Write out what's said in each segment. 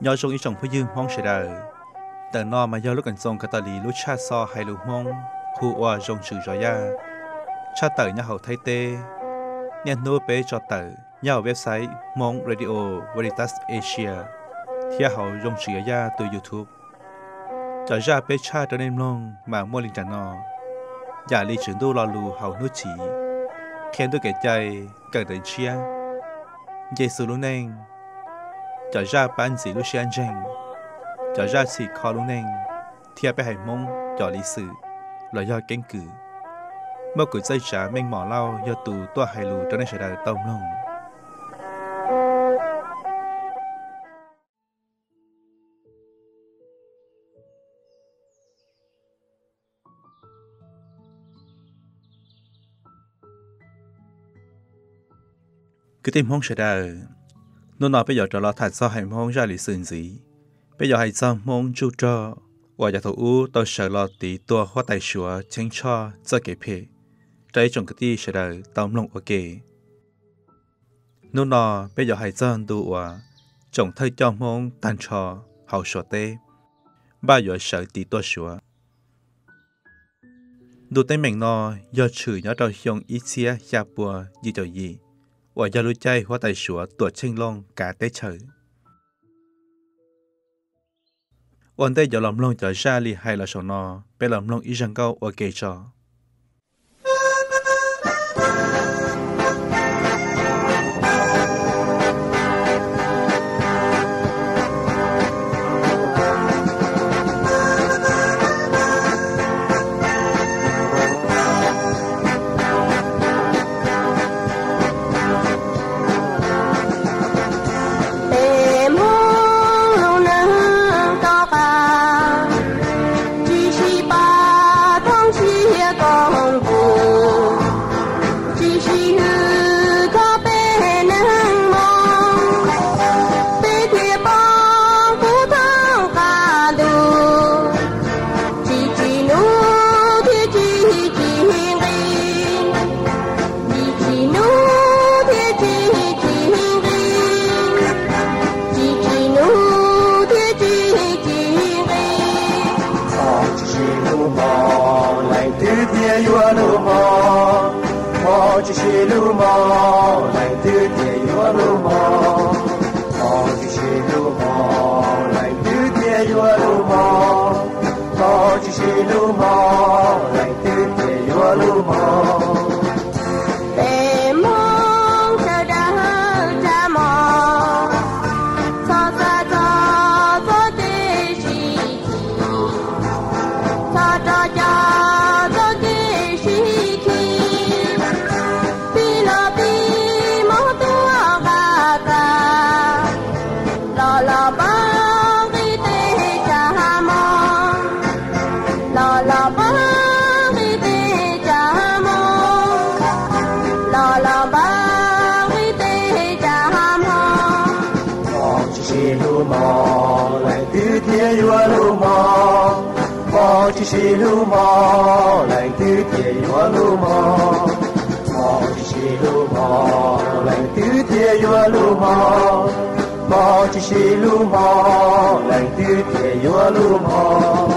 Nyob zoo ib tsoom phooj ywg Hmoob sawv daws. Ntawm no mas yog lub Koom Txoos Kav Tos Liv lub tshaj xov hais lus Hmoob hu ua Zoo Tswm Zov Yaj, tshaj tawm nyob hauv Thaib teb. Niaj hnub peb tso tawm nyob hauv website Hmoob Radio Veritas Asia thiab hauv Zoo Tswm Zov Yaj tus YouTube. Cov zaj peb tshaj rau nej mloog mas muaj li nram no: Yam li Tswv Ntuj lo lus hauv hnub chiv, qhia ntuj kev cai, kawm ntawv ntshiab, nce xu lub neej, cov zaj pab ntxiv lub siab ntseeg, cov zaj txhim kho lub neej, thiab peb haiv Hmoob cov liv xwm los yog keeb kwm. Muaj kuv Txawj Tsav Meej Mom Lauj yog tus tuaj hais lus rau nej sawv daws tau mloog. Kwv tij Hmoob sawv daws, hnub no peb yuav rov los tham txog haiv Hmoob zaj liv xwm ntxiv. Peb yuav hais txog Hmoob ntsuj rog uas yav thaum ub tau sawv los tiv tua huab tais Suav cheeb Tshoj txoj kev phem rau ib tsoom kwv tij sawv daws tau mloog ua ke. Hnub no peb yuav hais txog ntu uas tsoom thawj coj Hmoob tag nrho hauv Suav teb npaj yuav sawv tiv tua Suav. Ntu teeb meem no yog tshwm nyob rau xyoo ib txhiab xya pua yim caum yim uas yog lub caij huab tais Suav Tuam Tsheej Looj kav teb chaws. Ua ntej yuav los mloog cov zaj li hais los saum no, peb los mloog ib zaj nkauj ua ke tso. Peb Hmoob lub neej tom qab, tsis sib pab thooj siab koom tus, tsis sib hlub kho peb neeg Hmoob, peb thiaj poob kub thoob qab ntuj, tsis tsim nuj thiab tsis tsim nqi. Tsis tsim nuj thiab tsis tsim nqi, tsis tsim nuj thiab tsis tsim nqi. Hmoob tsis sib hlub mog, leej twg thiaj yuav hlub mog? Hmoob tsis sib hlub mog, leej twg thiaj yuav hlub mog? Hmoob tsis sib hlub mog, leej twg thiaj yuav hlub mog? Hmoob tsis sib hlub mog, leej twg thiaj yuav hlub mog? Peb Hmoob sawv daws tsa mog, txhob xav txog txoj kev sib khi, txhob rov cov txoj kev sib khi. Pib los pib Hmoob tuaj nqa txag, los los pab nqi teb tsa mog, los los pab nqi teb tsa mog, los los pab nqi teb tsa mog. Hmoob tsis sib hlub mog, leej twg thiaj yuav hlub mog? Hmoob tsis sib hlub mog, leej twg thiaj yuav hlub mog? Hmoob tsis sib hlub mog, leej twg thiaj yuav hlub mog? Hmoob tsis sib hlub mog, leej twg thiaj yuav hlub mog?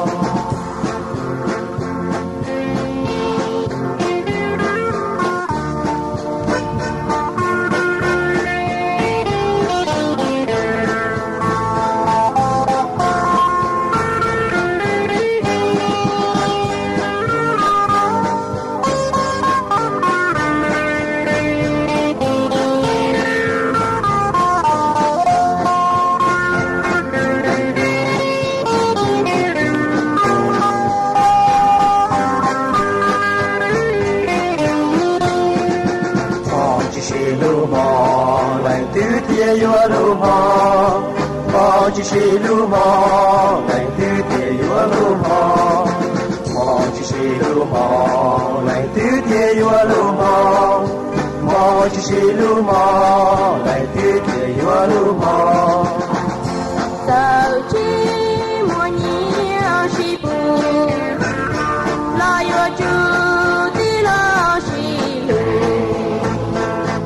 Hmoob tsis sib hlub mog, leej twg thiaj yuav hlub mog? Hmoob tsis sib hlub mog, leej twg thiaj yuav hlub mog? Hmoob tsis sib hlub mog, leej twg thiaj yuav hlub mog? Hmoob tsis sib hlub mog, leej twg thiaj yuav hlub mog? Txawm tsis muaj nyiaj sib pub, los yuav tsum tig los sib hlub.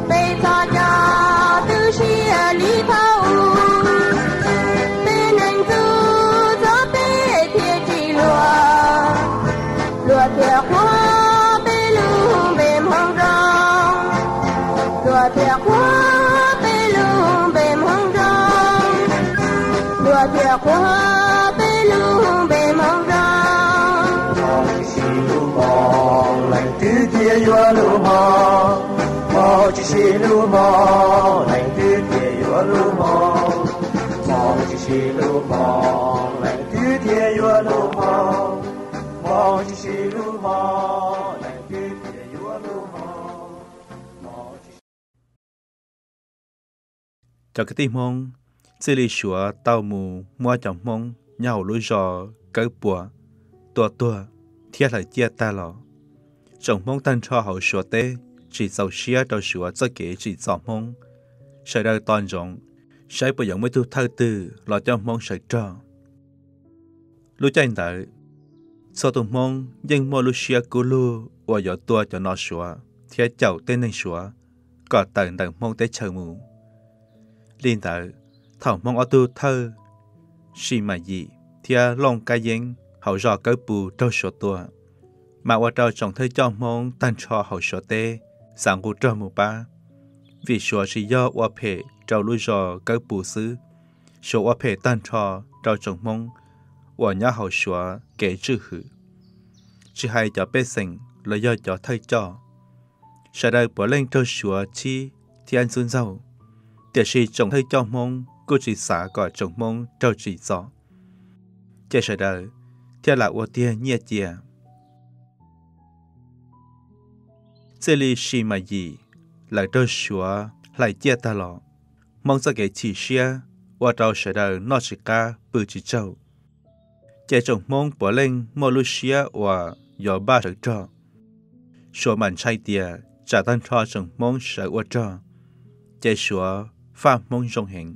Peb txhob coj tu siab li thaum ub, peb Tuaj thiaj qhuas peb lub npe Hmoob zoo, tuaj thiaj qhuas peb lub npe Hmoob zoo. Hmoob tsis sib hlub Hmoob, leej twg thiaj yuav hlub Hmoob? Hmoob tsis sib hlub Hmoob, leej twg thiaj yuav hlub Hmoob? Hmoob tsis sib hlub Hmoob, leej twg thiaj yuav hlub Hmoob? Hmoob tsis sib hlub Hmoob, leej twg thiaj yuav hlub Hmoob? Cov kwv tij Hmoob, txij li Suav tau mus muab cov Hmoob nyob hauv lub zos Kawb Puas tua tuag thiab hlawv ciaj tag los, tsoom Hmoob tag nrho hauv Suav teb tsis txaus siab rau Suav txoj kev tsim txom Hmoob. Sawv daws tos ntsoov saib puas yuav muaj ib tug thawj twg los coj Hmoob sawv rog. Lub caij ntawd, txhua tus Hmoob yeej muaj lub siab kub lug uas yuav tua cov nom Suav thiab caum tej neeg Suav kom tawm ntawm Hmoob teb chaws mus. Li ntawd, thaum Hmoob ob tug thawj Sis Mas Yim thiab Looj Kab Yeeb hauv zos Kawb Pus raug Suav tua, mas ua rau tsoom thawj coj Hmoob tag nrho hauv Suav teb xav nqus rog mus pab. Vim Suav tsis yog ua phem rau lub zos Kawb Pus xwb, Suav ua phem tag nrho rau tsoom Hmoob uas nyob hauv Suav kev tswj hwm, tsis hais cov pej xeem los yog cov thawj coj. Sawv daws puav leej raug Suav chim thiab ntxub ntxaug, tiam sis tsoom thawj coj Hmoob kuj tsis xav kom tsoom Hmoob raug tsim txom, ces sawv daws thiaj lam ua tiag nyiaj cia. Txij li Sis Mas Yim lawv raug Suav hlais ciaj tag los, Hmoob txoj kev chim siab ua rau sawv daws noj tsis qab pw tsis tsaug, ces tsoom Hmoob puav leej muaj lub siab uas yuav npaj sawv rog. Suav mam ntshai tias tsam tag nrho tsoom Hmoob sawv ua rog, ces Suav faj Hmoob zoo heev.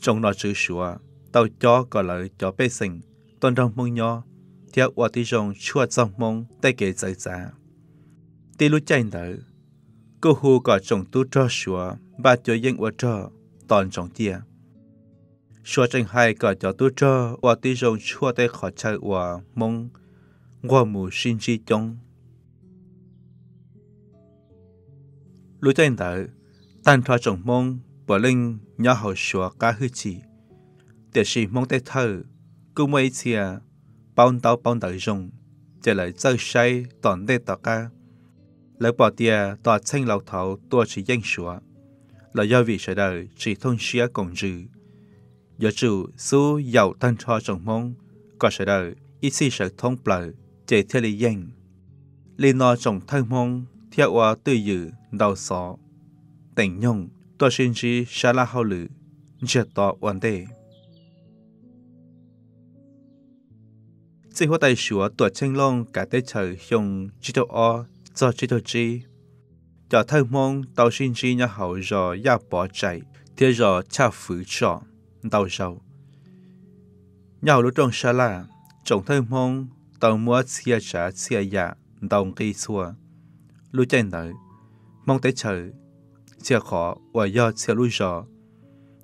Tsoom nom tswv Suav tau cob kom lawv cov pej xeem tuaj nrog Hmoob nyob thiab ua tib zoo tshuaj txog Hmoob tej kev txawv txav. Tib lub caij ntawd, kuj hu kom tsoom tub rog Suav npaj cuab yeej ua rog tos ntsoov cia. Suav tseem hais kom cov tub rog ua tib zoo tshuaj tej qhov chaw uas Hmoob nquag mus sib ntsib coob. Lub caij ntawd, tag nrho tsoom Hmoob puav leej nyob hauv Suav qab hwj chim, tiam sis Hmoob tej thawj kuj muaj ib txhia paub ntaub paub ntawv zoo, ces lawv txawj saib tom ntej tom qab. Lawv pom tias tos txheej laus thaud tua tsis yeej Suav, los yog vim sawv daws tsis thooj siab koom ntsws, yuav tsum xub yaum tag nrho tsoom Hmoob kom sawv daws ib txhij sawv thoob plaws ces thiaj li yeej. Li no tsoom thawj Hmoob thiaj ua twj ywm ntaus xov teem nyoog tuaj sib ntsib sab laj hauj lwm ntsiag to ua ntej. Txij huab tais Suav Tuam Cheej Looj kav teb chaws xyoo tsib caug ob txog tsib caug tsib, cov thawj Hmoob tau sib ntsib nyob hauv zos Yaj Pov Tsaim thiab zos Chaj Fwv Tsom ntau zaus. Nyob hauv lub rooj sab laj, tsoom thawj Hmoob tau muab txhia tsav txhia yam ntaus nqi txhua. Lub caij ntawd, Hmoob teb chaws txhia qhov uas yog txhia lub zos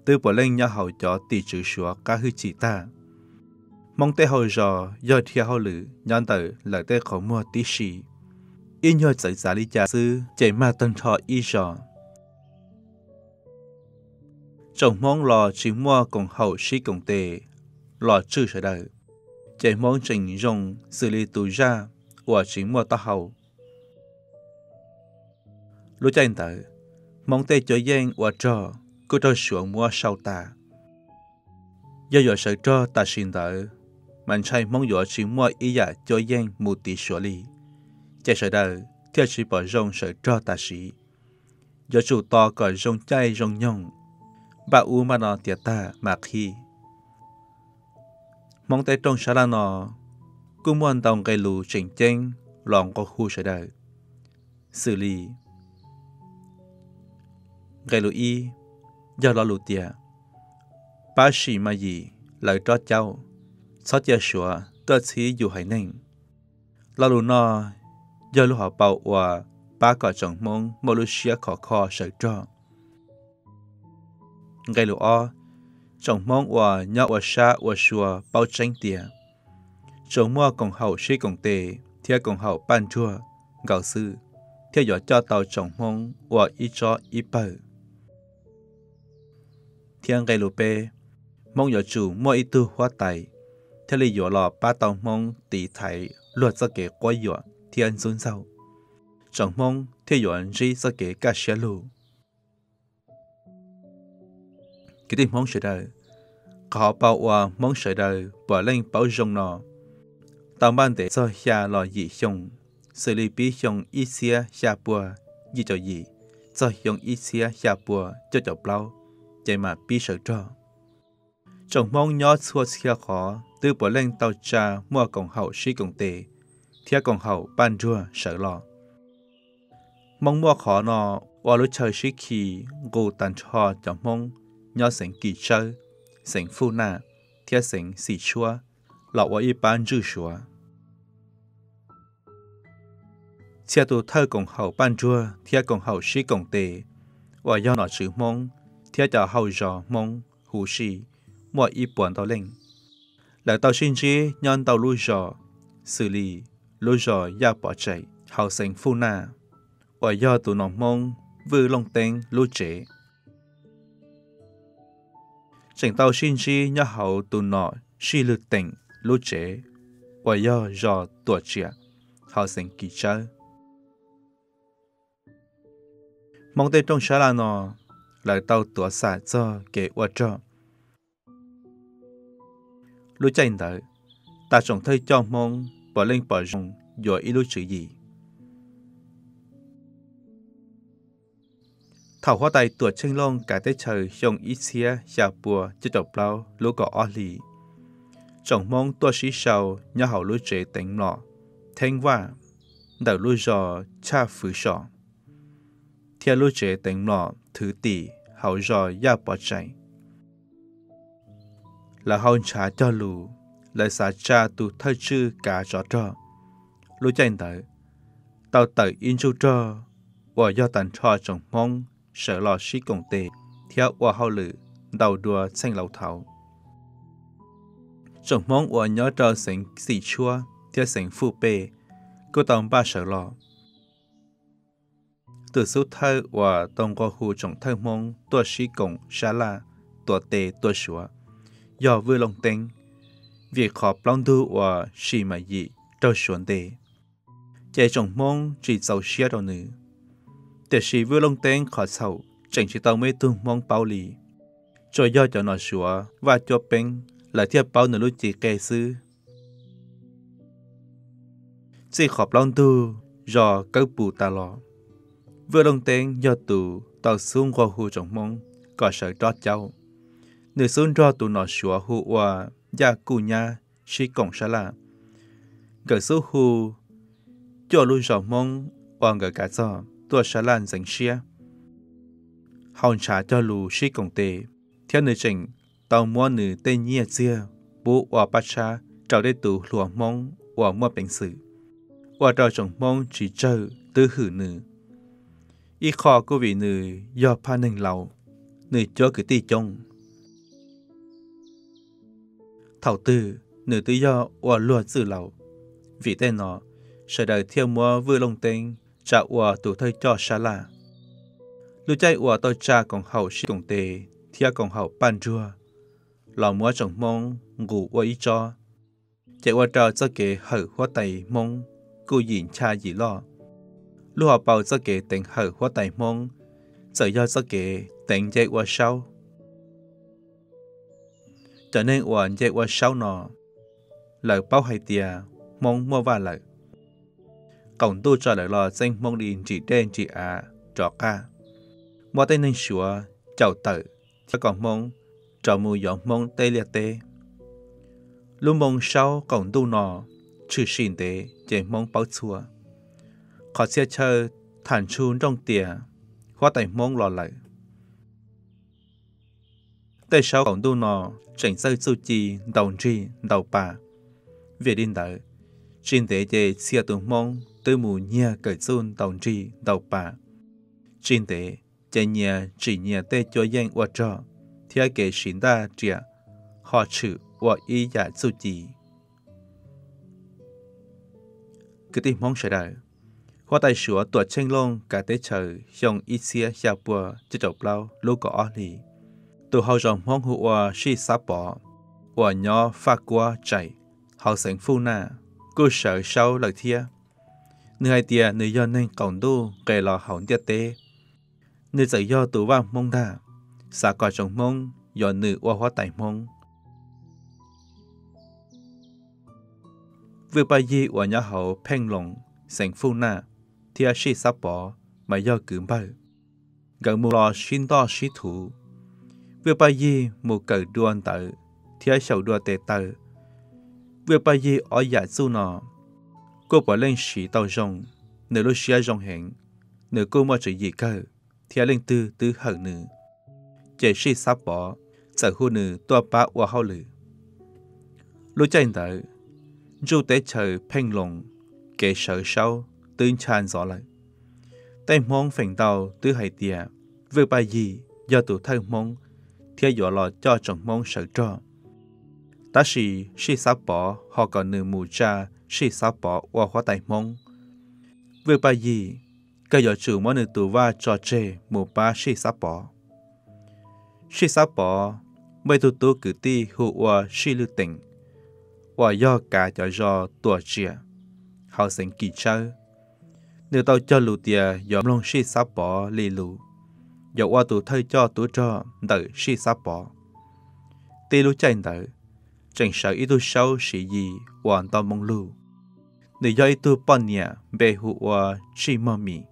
twb puav leej nyob hauv cov tim tswv Suav qab hwj chim tag. Hmoob tej hauj zos yog dhia hauj lwm nyob ntawm lawv tej qhov muag tib si, ib nyuag txawv txav li cas xwb ces mag tag nrho ib zos. Tsoom Hmoob los tsis muaj koom haum sib koom tes los tswj sawv daws, ces Hmoob tseem zoo xws li tus zaj uas tsis muaj taub hau. Lub caij ntawd, Hmoob tej cuab yeej ua rog kuj raug Suav muab sau tas. Yog yuav sawv rog tam sim ntawd, mas ntshai Hmoob yuav tsis muaj ib yam cuab yeej mus tiv Suav li, ces sawv daws thiaj tsis pom zoo sawv rog tam sim, yuav tsum tos kom zoo caij zoo nyoog, npaj ub npaj no tiav tag mas qhib. Hmoob tej rooj sab laj no kuj muaj ntau nqe lus tseem ceeb los nqua hu sawv daws, xws li: Nqe lus ib yog lo lus tias: Pab Sim Mas Yim lawv rob caub, txhob cia Suav tuaj txhib yus haiv neeg. Lo lus no yog lub hauv paus uas pab kom tsoom Hmoob muaj lub siab khov kho sawv rog. Nqe lus ob, tsoom Hmoob uas nyob ua sab ua sua paub tseeb tias tsuas muaj koom haum sib koom tes thiab koom haum paj nruag nkaus xwb, thiaj yuav coj tau tsoom Hmoob ua ib tsob ib pawg. Thiab nqe lus peb, Hmoob yuav tsum muaj ib tug huab tais thiaj li yuav los pab tau Hmoob tiv thaiv luag txoj kev quab yuam thiab ntxub ntxaug, tsoom Hmoob thiaj yuav ntsib txoj kev kaj siab lug. Kwv tij Hmoob sawv daws, qhov hauv paus uas Hmoob sawv daws puav leej paub zoo no tau npaj ntev txog xya los yim xyoo, xws li pib xyoo ib txhiab xya pua yim caum yim txog xyoo ib txhiab xya pua cuaj caum plaub, ces mam pib sawv rog. Tsoom Hmoob nyob txhua txhia qhov twb puav leej tau tsa muaj koom haum sib koom tes thiab koom haum paj nruag sawv los. Hmoob muaj qhov no ua lub chaw sib khi nqus tag nrho cov Hmoob nyob xeev Kis Tsawb, xeev Fuj Naj thiab xeev Xim Tshuab los ua ib pab ntswj Suav. Txhia tus thawj koom haum paj nruag thiab koom haum sib koom tes uas yog nom tswv Hmoob thiab cov hauj zos Hmoob huv si muaj ib puas ntau leej. Lawv tau sib ntsib nyob ntau lub zos, xws li lub zos Yaj Pov Tsaim hauv xeev Fuj Naj uas yog tus nom Hmoob Vwj Looj Teeb lub tsev. Tseem tau sib ntsib nyob hauv tus nom Sij Lwg Teem lub tsev uas yog zos Tuam Tsiam hauv xeev Kis Tsawb. Hmoob tej rooj sab laj no lawv tau tuav xam txog kev ua rog. Lub caij ntawd, tas tsoom thawj coj Hmoob puav leej pom zoo yuav ib lub tswv yim. Thaum huab tais Tuam Tsheej Looj kav teb chaws xyoo ib txhiab xya pua cuaj caum plaub lub kaum ob hlis, tsoom Hmoob tuaj sib sau nyob hauv lub tsev teev mlom Theeb Vaj ntawm lub zos Tshaj Fwv Som thiab lub tsev teev mlom Thwv Tim hauv zos Yaj Pov Tsaim. Lawv hau ntshav cog lus, lawv xav tsa tus thawj tswj kav tsov rog. Lub caij ntawd, tau tawm ib ntsuj rog uas yog tag nrho tsoom Hmoob sawv los sib koom tes thiab ua hauj lwm ntau dua txheej laus thaud. Tsoom Hmoob uas nyob rau xeev Xim Tshuab thiab xeev Fuj Pej kuj tau npaj sawv los. Tus xub thawj uas tau nqua hu tsoom thawj Hmoob tuaj sib koom sab laj tuav tes tua Suav yog Vwj Looj Teeb, vim qhov plaub ntug uas Sim Mas Yim raug Suav ntes, ces tsoom Hmoob tsis txaus siab rau nws. Tiam sis Vwj Looj Teeb qhov txhaum tseem tsis tau muaj ib tug Hmoob paub li, tsuas yog cov nom Suav Vaj Cuab Peeb lawv thiaj paub nws lub cim qe xwb. Txij qhov plaub ntug zos Kawb Pus tas los, Vwj Looj Teeb yog tus tau xub nqua hu tsoom Hmoob kom sawv rov caub. Nws xub nrog tus nom Suav hu ua Yaj Kuj Nyab sib koom sab laj. Nkawd xub hu cuaj lub zos Hmoob uas nkawd kav txog tuaj sab laj ntxeev siab, hau ntshav cog lus sib koom tes, thiab nws tseem tau muab nws tej nyiaj txiag pub ua paj tshab rau tej tus hluas Hmoob uas muaj peev xwm, ua rau tsoom Hmoob tsis tsawg twb hwm nws. Ib qho kuj vim nws yog phaj neeg laus, nws cuab kwv tij coob. Thaum twg nws twb yog ua luag txwj laus, vim tej no sawv daws thiaj muab Vwj Looj Teeb tsa ua tus thawj coj sab laj. Lub caij uas tau tsa koom haum sib koom tes thiab koom haum paj nruag los muab tsoom Hmoob nqus ua ib tsob, ces ua rau txoj kev hawm huab tais Hmoob kuj yim ncha yim loj. Lub hauv paus txoj kev teev hawm huab tais Hmoob txawm yog txoj kev teev nce ua saub. Cov neeg uas nce ua saub no, lawv paub hais tias Hmoob muaj vaj lawm. Qaum ntuj tso lawv los txeeb Hmoob li nrim dej nrim av rov qab, muab tej neeg Suav caum tawm thiab kom Hmoob rov mus yuav Hmoob tej liaj teb. Lub moo saub qaum ntuj no tshwm sim ntev ces Hmoob paub txhua. Qhov txhia chaw tham ntshu nrooj tias huab tais Hmoob los lawm. Tej saub qaum ntuj no tseem txawj txuj ci ntaus nrig ntaus pas. Vim li ntawd, tsis ntev ces txhia tus Hmoob twb mus nyiag kawm txuj ntaus nrig ntaus pas. Tsis ntev ces nyias tsim nyias tej cuab yeej ua rog thiab kev siv ntaj riam ho tshwm ua ib yam txuj ci. Kwv tij Hmoob sawv daws, Huab tais Suav Tuam Tsheej Looj kav teb chaws xyoo ib txhiab xya pua cuaj caum plaub lub kaum ob hlis, tus hau zos Hmoob hu ua Sij Xab Pov uas nyob Faj Kuab Tsaim hauv xeev Fuj Naj kuj sawv saub lawm thiab. Nws hais tias nws yog neeg qaum ntuj nqes los hauv ntiaj teb, nws txawm yog tus vaj Hmoob ntag, xav kom tsoom Hmoob yuav nws ua huab tais Hmoob. Vwj Paj Yig uas nyob hauv Pheej Loos xeev Fuj Naj thiab Sij Xab Pov mas yog kwv npawg, nkawd mus los sib ntoj sib thuv. Vwj Paj Yig mus kawm dua ntawv thiab xyaum dua tes taw. Vwj Paj Yig ob yam txuj no kuj puav leej siv tau zoo, nws lub siab zoo heev, nws kuj muaj tswv yim kawg thiab leej twg twb hawm nws, ces Sij Xab Pov txawm hu nws tuaj pab ua hauj lwm. Lub caij ntawd, ntsuj teb chaws Pheej Loos kev sawv saub twb ncha ntxov lawm. Tej Hmoob feem ntau twb hais tias Vwj Paj Yig yog tus thawj Hmoob thiab yuav los coj tsoom Hmoob sawv rog. Tab sis Sij Xab Pov ho kom nws mus tsa Sij Xab Pov ua huab tais Hmoob. Vwj Paj Yig kawg yuav tsum muab nws tus vaj tso tseg mus pab Sij Xab Pov. Sij Xab Pov muaj ib tug tub kwv tij hu ua Sij Lwj Teem uas yog kav cov zos Tuam Tsiam hauv xeev Kim Tsawb. Nws tau cog lus tias yuav mloog Sij Xab Pov li lus, yuav ua tus thawj coj tub rog ntawm Sij Xab Pov. Tib lub caij ntawd, tseem sawv ib tug saub Siv Yis uas ntau moo lug. Nws yog ib tug poj niam npe hu ua Sij Mog Mim.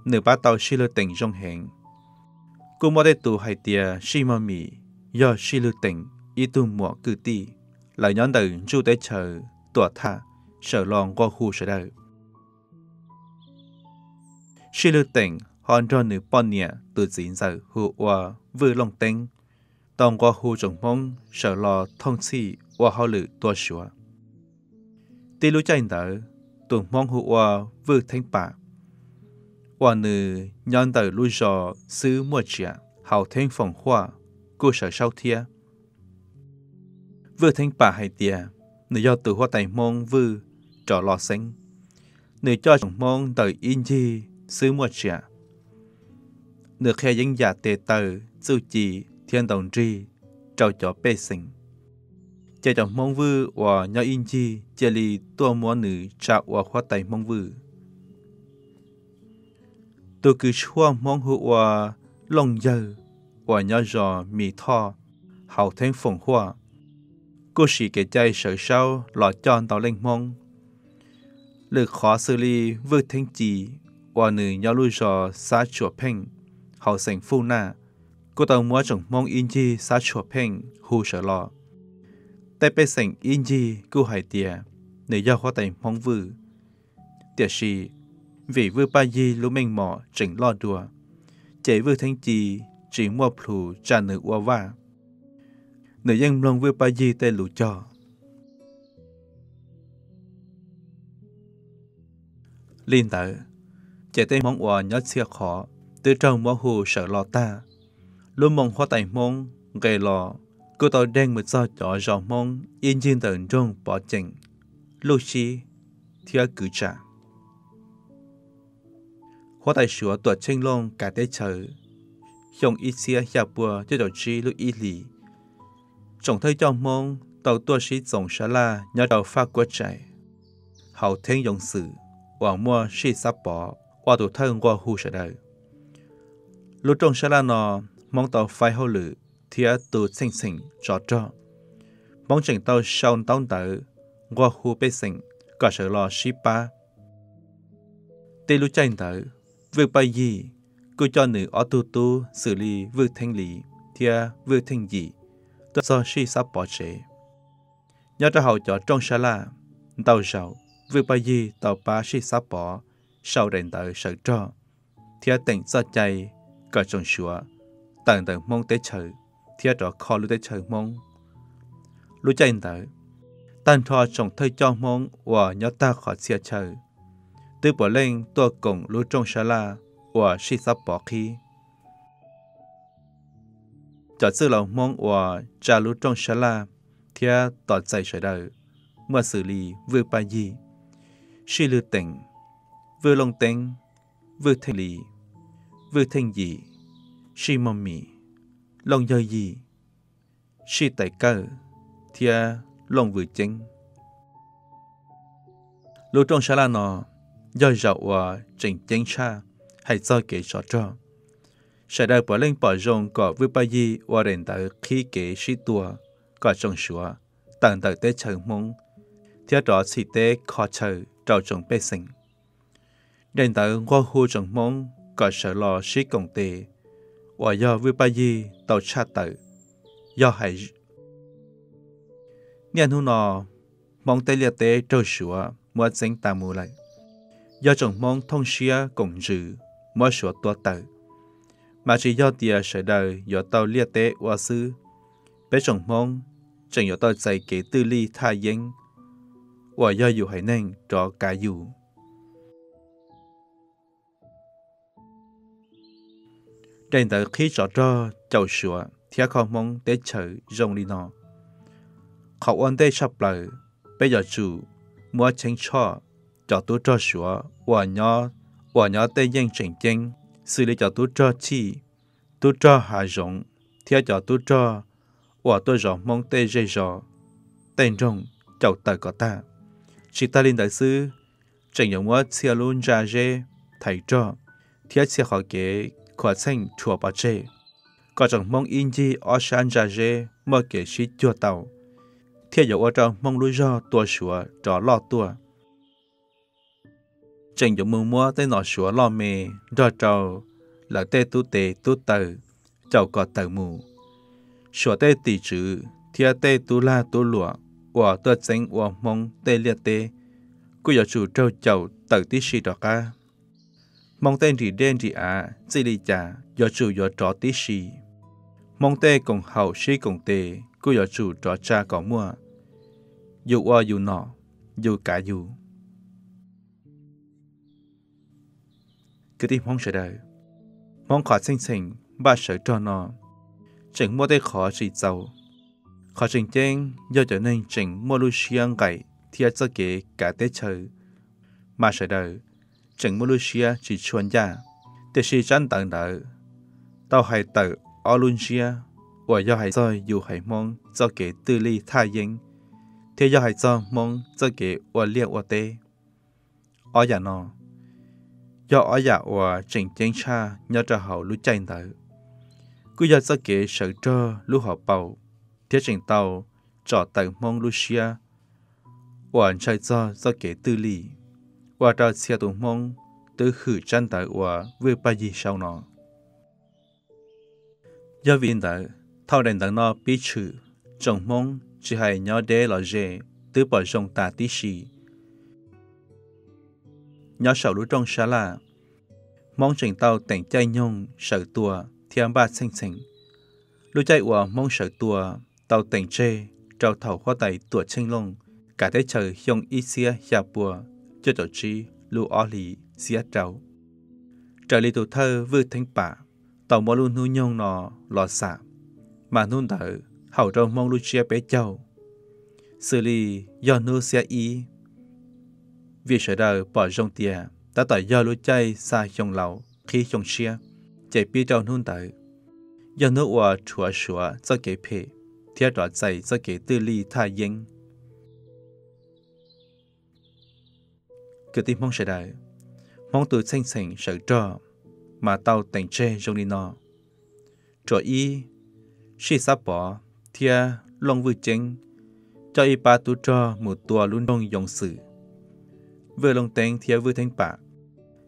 Nws pab tau Sij Lwj Teem zoo heev. Kuj muaj tej tus hais tias Sij Mog Mim yog Sij Lwj Teem ib tug muam kwv tij. Lawv nyob ntawm ntsuj teb chaws Tuam Thaj sawv los nqua hu sawv daws. Sij Lwj Teem ho nrog nws poj niam tus txiv ntxawm hu ua Vwj Looj Teeb tau nqua hu tsoom Hmoob sawv los thooj txhij ua hauj lwm tua Suav. Tib lub caij ntawd, tus Hmoob hu ua Vwj Theeb Pam uas nws nyob ntawm lub zos Xwb Muaj Tsiam hauv theeb Foom Huaj kuj sawv saub thiab. Vwj Theeb Pam hais tias nws yog tus huab tais Hmoob Vwj rov los xeeb. Nws coj tsoom Hmoob ntawm ib ncig Xwb Muaj Tsiam. Nws qhia yeeb yam tes taw, txuj ci thiab ntaus nrig rau cov pej xeem, ces cov Hmoob Vwj uas nyob ib ncig cia li tuaj muab nws tsa ua huab tais Hmoob Vwj. Tus kws tshuaj Hmoob hu ua Looj Yawg uas nyob zos Mis Thoj hauv theeb Foom Huaj kuj siv kev cai sawv saub los coj ntau leej Hmoob. Lwm qhov xws li Vwj Theeb Ci uas nws nyob lub zos Xab Tshuam Pheej hauv xeem Fuj Naj kuj tau muab tsoom Hmoob ib ncig Xab Tshuam Pheej hu sawv los. Tej pej xeem ib ncig kuj hais tias nws yog huab tais Hmoob Vwj. Tiam sis vim Vwj Paj Yig lub meej mom tseem loj dua, ces Vwj Theeb Ci tsis muaj plhus tsa nws ua vaj. Nws yeej mloog Vwj Paj Yig tej lus cog. Li ntawd, ces tej Hmoob uas nyob txhia qhov twb raug muab hu sawv los tag. Lub moo huab tais Hmoob nqes los kuj tau deeg mus txog cov zos Hmoob ib ncig ntawm nroog Pov Ceem, Luj Sib thiab Kwv Tsam. Huab tais Suav Tuam Tsheej Looj kav teb chaws xyoo ib txhiab xya pua cuaj caum tsib lub ib hlis, tsoom thawj coj Hmoob tau tuaj sib txoos sab laj nyob rau Faj Kuab Tsaim hauv theeb Yoov Xwm uas muaj Sij Xab Pov ua tus thawj nqua hu sawv daws. Lub rooj sab laj no, Hmoob tau faib hauj lwm thiab tu txheej txheem tsov rog. Hmoob tseem tau sau ntaub ntawv nqua hu pej xeem kom sawv los sib pab. Tib lub caij ntawd, Vwj Paj Yig kuj coj nws ob tug tub xws li Vwj Theeb Lis thiab Vwj Theej Yim tuaj txog Sij Xab Pov tsev. Nyob rau hauv cov rooj sab laj, ntau zaus Vwj Paj Yig tau pab Sij Xab Pov sau daim ntawv sawv rog thiab teem txoj cai kom tsoom Suav tawm ntawm Hmoob teb chaws thiab rov kho lub teb chaws Hmoob. Lub caij ntawd, tag nrho tsoom thawj coj Hmoob uas nyob tag qhov txhia chaw twb puav leej tuaj koom lub rooj sab laj uas Sij Xab Pov qhib. Cov txwj laus Hmoob uas tsa lub rooj sab laj thiab tos txais sawv daws muaj xws li Vwj Paj Yig, Sij Lwj Teem, Vwj Looj Teeb, Vwj Theej Lis, Vwj Theej Yim, Sij Mog Mim, Looj Yawg Yig, Sij Tais Kawj thiab Looj Vwj Ceeb. Lub rooj sab laj no yog zaum uas tseem ceeb tshaj hais txog kev tsov rog. Sawv daws puav leej pom zoo kom Vwj Paj Yig ua daim ntawv qhib kev sib tua kom tsoom Suav tawm ntawm teb chaws Hmoob thiab rov txhim teb kho chaw rau tsoom pej xeem. Daim ntawv nqua hu tsoom Hmoob kom sawv los sib koom tes uas yog Vwj Paj Yig tau tshaj tawm yog hais niaj hnub no Hmoob tej liaj teb raug Suav muab txeeb tas mus lawm. Yog tsoom Hmoob thooj siab koom ntsws muab Suav tua tawm, mas tsis yog tias sawv daws yuav tau liaj teb ua xwb. Peb tsoom Hmoob tseem yuav tau txais kev twj lij thaj yeeb uas yog yus haiv neeg rov kav yus. Daim ntawv qhib tsov rog caum Suav thiab kho Hmoob teb chaws zoo li no. Qhov ua ntej tshaj plaws, peb yuav tsum muab cheeb tshoj cov tub rog Suav uas nyob tej yeej tseem ceeb, xws li cov tub rog chij, tub rog hav zoov thiab cov tub rog uas tuaj zov Hmoob tej zej zos, tej nroog caum tawm kom tag. Tsis tas li ntawd xwb, tseem yuav muab txhia lub ntsa zeb thaiv rog thiab txhia qhov kev khuav txheej rhuav pov tseg, kom tsoom Hmoob ib ncig ob sab ntsa zeb muaj kev sib cuag tau, thiaj yuav ua rau Hmoob lub zog tua Suav rov loj tuaj. Tseem yuav mus muab tej nom Suav loj me nrog rau lawv tej tub tes tub taw caum kom tawm mus. Suav tej tim tswv thiab tej tub lag tub luam uas tuaj txeeb ua Hmoob tej liaj teb kuj yuav tsum raug caum tawm tib si rov qab. Hmoob tej nrim dej nrim av txij li cas yuav tsum yuav rov tib si. Hmoob tej koom haum sib koom tes kuj yuav tsum rov tsa kom muaj. Yus ua yus nom, yus kav yus. Kwv tij Hmoob sawv daws, Hmoob qhov txheej txheem npaj sawv rog no tseem muaj tej qhov tsis txaus. Qhov tseem ceeb yog cov neeg tseem muaj lub siab nqaim thiab txoj kev kav teb chaws, mas sawv daws tseem muaj lub siab tsis tshua ncaj. Tiam sis tsab ntawv ntawd tau hais tawm ob lub ntsiab uas yog hais txog yus haiv Hmoob txoj kev twj lij thaj yeeb thiab yog hais txog Hmoob txoj kev ua liaj ua teb. Ob yam no yog ob yam uas tseem ceeb tshaj nyob rau hauv lub caij ntawd, kuj yog txoj kev sawv rog lub hauv paus thiab tseem tau tsom tawm Hmoob lub siab uas ntshaw txog txoj kev twj lij, ua rau txhia tus Hmoob twb hwm tsab ntawv uas Vwj Paj Yig sau no. Yog vim li ntawd, thaum daim ntawv no pib tshwm, tsoom Hmoob tsis hais nyob deb los ze twb pom zoo tas tib si. Nyob saum lub rooj sab laj, Hmoob tseem tau teem caij nyoog sawv tua thiab npaj txheej txheem. Lub caij uas Hmoob sawv tua tau teem tseg rau thaum Huab Tais Tuam Tsheej Looj kav teb chaws xyoo ib txhiab xya pua cuaj caum tsib lub ob hlis xiab rau. Raws li tus thawj Vwj Theeb Pam tau muab lub hnub nyoog no los xam, mas hnub ntawd haum rau Hmoob lub tsiab peb caug, xws li yog hnub xiab ib, vim sawv daws pom zoo tias tab tom yog lub caij xa xyoo laus qhib xyoo tshiab, ces pib rau hnub ntawd yog hnub uas rhuav Suav txoj kev phem thiab rov txais txoj kev twj lij thaj yeeb. Kwv tij Hmoob sawv daws, Hmoob tus txheej txheem sawv rog mas tau teem tseg zoo li no: Ruam ib, Sij Xab Pov thiab Looj Vwj Ceeb coj ib pab tub rog mus tua lub nroog Yoov Xwm. Vwj Looj Teeb thiab Vwj Theeb Pam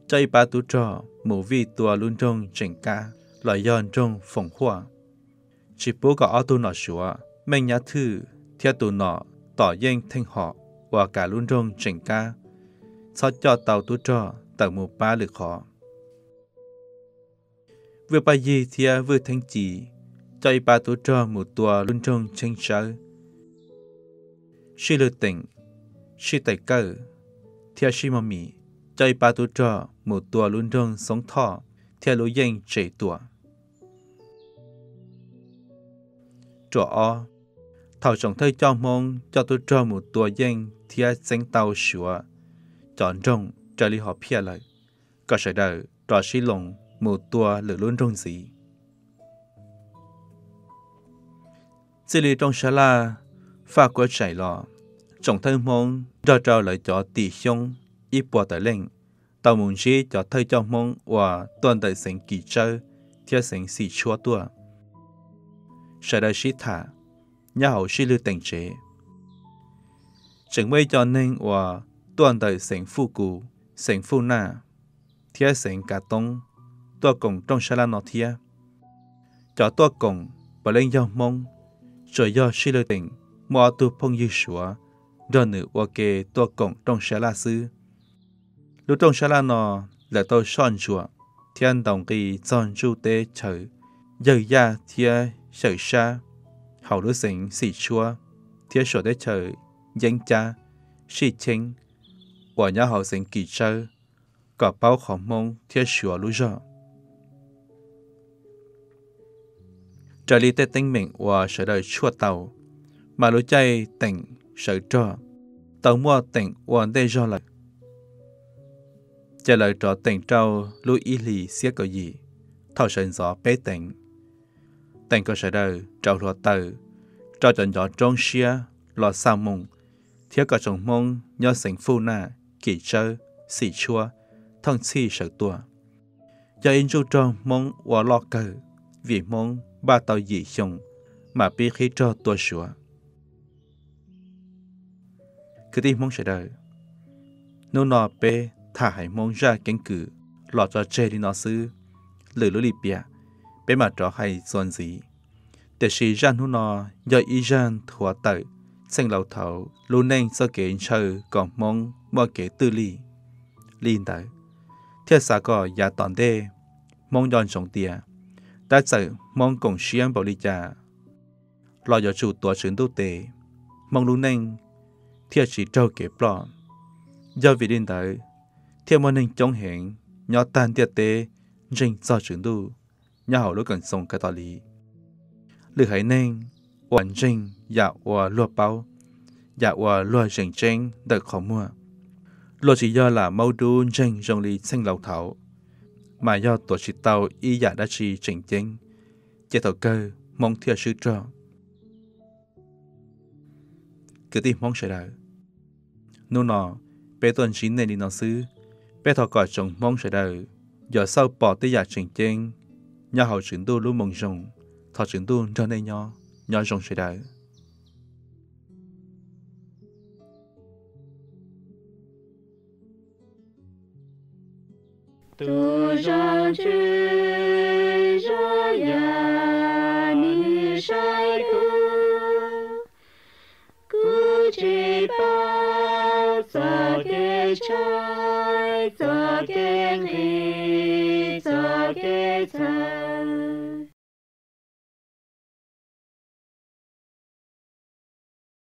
coj ib pab tub rog mus vij tua lub nroog Tseem Kab los yog nroog Foom Huaj, tsis pub kom ob tug nom Suav Meej Nyab Thwj thiab tus nom Tom Yeej Theej Hom uas kav lub nroog Tseem Kab txhob coj tau tub rog tawm mus pab lwm qhov. Vwj Paj Yig thiab Vwj Theeb Ci coj ib pab tub rog mus tua lub nroog Tsheeb Tsawb. Sij Lwg Teem, Sij Tais Kawj thiab Sij Mog Mim coj ib pab tub rog mus tua lub nroog Xoob Thoj thiab lub yeej Tsev Tuam. Ruam ob, thaum tsoom thawj coj Hmoob coj tub rog mus tua yeej thiab txeeb tau Suav cov nroog raws li hom phiaj lawm, kom sawv daws rov sib loos mus tua lwm lub nroog ntxiv. Txij li rooj sab laj Faj Kuab Tsaim los, tsoom thawj Hmoob nrog rau lawv cov tim xyoob ib puas tawm leej tau mus ntsib cov thawj coj Hmoob uas tuaj ntawm xeev Kim Tsawb thiab xeev Xim Tshuab tuaj. Sawv daws sib tham nyob hauv sij lwg teem tsev. Tseem muaj ib co neeg uas tuaj ntawm xeev Fuj Kus, xeev Fuj Naj thiab xeev Kav Toob tuaj koom rooj sab laj no thiab. Cov tuaj koom puav leej yog Hmoob, tsuas yog sij lwg teem muaj ob tug phooj ywg Suav nrog nws ua ke tuaj koom rooj sab laj xwb. Lub rooj sab laj no lawv tau soj ntsuam thiab ntaus nqi txog ntsuj teb chaws yawg yaj thiab xyawm sab hauv lub xeev Xim Tshuab thiab suam teb chaws Yeeb Cab, Sij Cheeb uas nyob hauv xeev Kim Tsawb kom paub qhov Hmoob thiab Suav lub zog. Raws li tej teeb meem uas sawv daws tshuaj tau, mas lub caij teem sawv rog tau muaj teem ua ntej zog lawm, ces lawv rov teem rau lub ib hlis xiab kaum yim thaum sawv ntxov peb teev. Teem kom sawv daws rauv hluav taws rau cov ncov roob siab los xa moo thiab kom tsoom Hmoob nyob xeev Fuj Naj, Kim Tsawb, Xim Tshuab thooj txhij sawv tua. Yog ib ntsuj rog Hmoob ua loj kawg, vim Hmoob npaj tau yim xyoo mam pib qhib rog tua Suav. Kwv tij Hmoob sawv daws, hnub no peb tham hais Hmoob zaj keeb kwm los tso tseg li no xwb, lwm lub lim piam peb mam rov hais txuas ntxiv. Tiam sis zaj hnub no yog ib zaj nthuav tawm txheej laus thaud lub neej txoj kev ntshaw kom Hmoob muaj kev twj lij. Li ntawd thiaj xav kom yav tom ntej Hmoob nco ntsoov tias tab txawm Hmoob koom siab npaum li cas los yuav tsum tuav Tswv Ntuj tes, Hmoob lub neej thiaj tsis raug kev ploj. Yog vim li ntawd thiaj muaj neeg coob heev nyob tag ntiaj teb ntseeg txog Tswv Ntuj nyob hauv lub Koom Txoos Kav Tos Liv. Lwm haiv neeg uas ntseeg yam uas luag paub, yam uas luag zeem tseeb ntawm qhov muag, luag tsis yog lam maub dub ntseeg zoo li txheej laus thaud, mas yog tuav tsis tau ib yam dab tsi tseem ceeb, ces thaum kawg Hmoob thiaj swb rog. Kwv tij Hmoob sawv daws, hnub no peb tuaj ntsib nej li no xwb. Peb thov kom tsoom Hmoob sawv daws yuav xauj pom tej yam tseem ceeb nyob hauv Tswv Ntuj lub Moo Zoo. Thov Tswv Ntuj nrog nej nyob, nyob zoo sawv daws. Tus zoo tswv zoo yam nws saib kuv, kuv tsis paub txoj kev tshaib, txoj kev nqhis, txoj kev txhaum.